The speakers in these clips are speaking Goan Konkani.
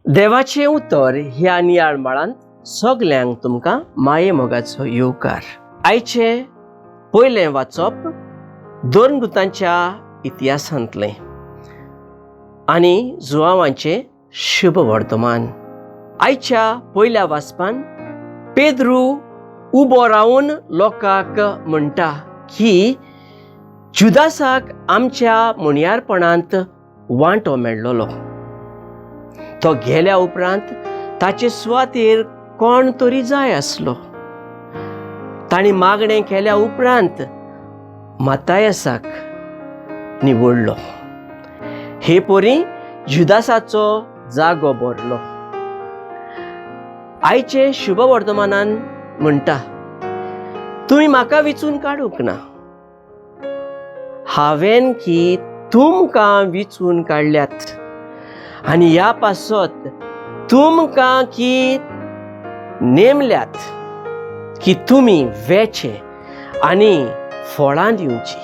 देवाचें उतर ह्या नियाळ माळांत सगल्यांक तुमकां माये मोगाचो येवकार. आयचें पयलें वाचप दोन दुतांच्या इतिहासांतलें आनी जुवांवांचें शुभ वर्तमान. आयच्या पयल्या वाचपान पेद्रू उबो रावन लोकांक म्हणटा की जुदासाक आमच्या मुणयारपणांत वांटो मेळ्ळलो. तो गेल्या उपरांत ताचे सुवातेर कोण तरी जाय आसलो. तांणी मागणें केल्या उपरांत मातायसाक निवडलो. हे परी जुदासाचो जागो भरलो. आयचे शुभ वर्तमानान म्हणटा, तुमी म्हाका विचून काडूंक ना, हांवें की तुमकां विचून काडल्यात आनी ह्या पासत तुमकां की नेमल्यात की तुमी वेचे आनी फळां दिवची,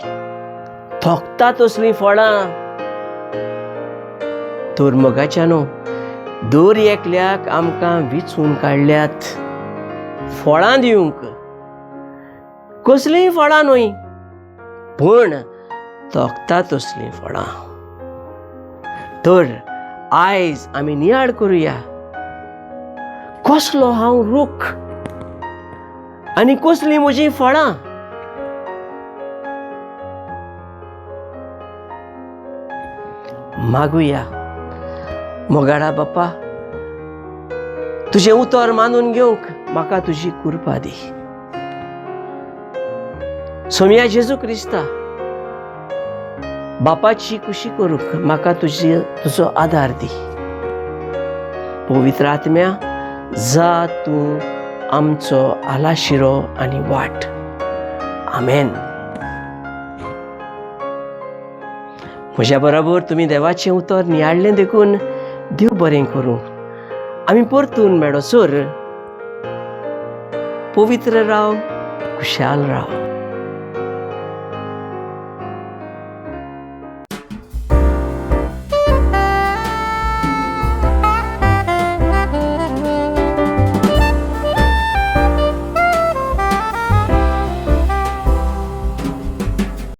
थोकता तसलीं फळां. तर मोगाच्यानो, दर एकल्याक आमकां विचून काडल्यात फळां दिवंक. कसलींय फळां न्हय, पूण तोखता तसलीं फळां. तर आयज आमी नियाळ करुया, कसलो हांव रूख आनी कसलीं म्हजीं फळां. मागुया. मोगाळा बापा, तुजें उतर मानून घेवंक म्हाका तुजी कृपा दी. सोमया जेजू क्रिस्ता, बापाची खुशी करूंक म्हाका तुजो आदार दी. पवित्र आत्म्या, जा तूं आमचो आलाशिरो आनी वाट. आमेन. म्हज्या बरोबर तुमी देवाचें उतर नियाळ्ळें देखून देव बरें करूं. आमी परतून मेळोसर पवित्र राव, खुशाल राव.